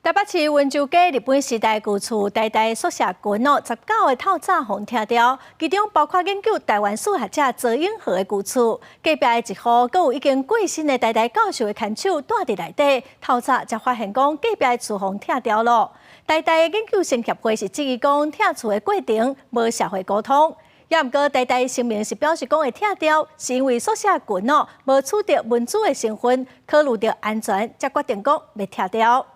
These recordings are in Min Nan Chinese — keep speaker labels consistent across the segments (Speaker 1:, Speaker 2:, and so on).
Speaker 1: 台北市溫州街日本時代舊厝台大宿舍群哦，19個透早予拆掉，其中包括研究台灣史學者曹永和的舊厝。隔壁的一戶，閣有已經過身的台大教授的牽手蹛佇內底，透早才發現講隔壁的厝予拆掉囉。台大研究生協會是質疑講拆厝的過程無社會溝通，也毋過台大聲明是表示講會拆掉，是因為宿舍群哦無取得文資的身份，考慮著安全，才決定講欲拆掉。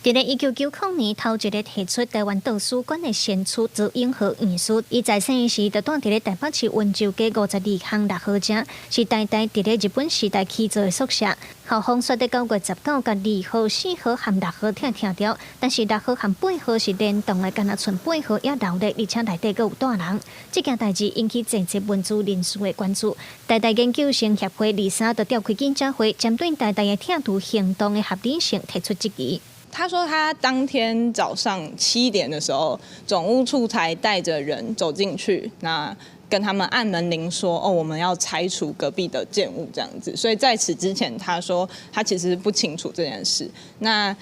Speaker 2: 佇咧1990年，頭一个提出台灣圖書館的先驅曹永和院士，伊在生時就蹛佇咧台北市溫州街52巷6號遮，是台大佇咧日本時代起造的宿舍。校方說佇9月19共2號、4號和6號拆拆掉，但是6號和8號是連棟的，干焦賰8號猶留咧，而且內底閣有蹛人。這件代誌引起濟濟文資人士的關注。台大研究生協會23就召開記者會，針對台大的拆除行動的合理性提出質疑。
Speaker 3: 他說他當天早上7點的時候，總務處才帶着人走進去，那跟他們按門鈴說：“哦，我們要拆除隔壁的建物這樣子。”所以在此之前，他說他其實不清楚這件事。那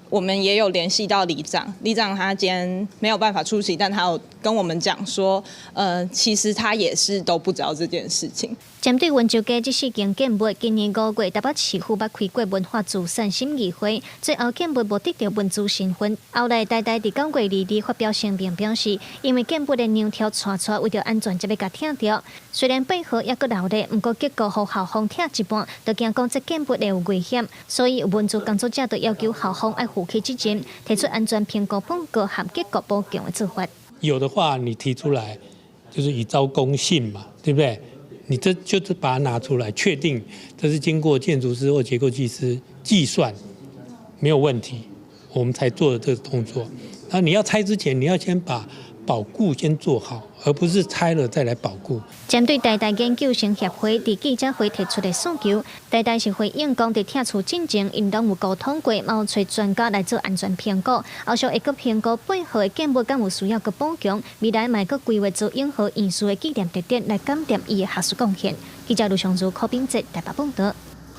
Speaker 3: 我們也有聯繫到里長，里長他今天沒有辦法出席，但他有跟我們講說，其實他也是都不知道這件事情。
Speaker 2: 針對溫州街這四間建物，今年5月台北市府捌開過文化資產審議會，最後建物無得著文資身份。後來台大佇9月22發表聲明表示，因為建物的梁柱斜斜，為著安全才欲共拆掉。雖然8號猶閣留咧，毋過結構予校方拆一半，就驚講這建物會有危險，所以文資工作者就要求校方愛負起責任，提出安全評估報告和結構補強的做法。
Speaker 4: 有的話，你提出來，就是以昭公信嘛，對不對？你這就是把它拿出來，確定這是經過建築師或結構技師計算沒有問題，我們才做的這個動作。那你要拆之前，你要先把保固先做好，而不是拆了再來保固。
Speaker 2: 針對台大研究生協會佇記者會提出的訴求，台大是回應講，佇拆除進前，𪜶攏有溝通過，嘛有揣專家來做安全評估，後續會閣評估8號的建物敢有需要閣補強，未來嘛會閣規劃曹永和院士的紀念地點來感念伊的學術貢獻。記者盧尚如、柯炳哲台北報導。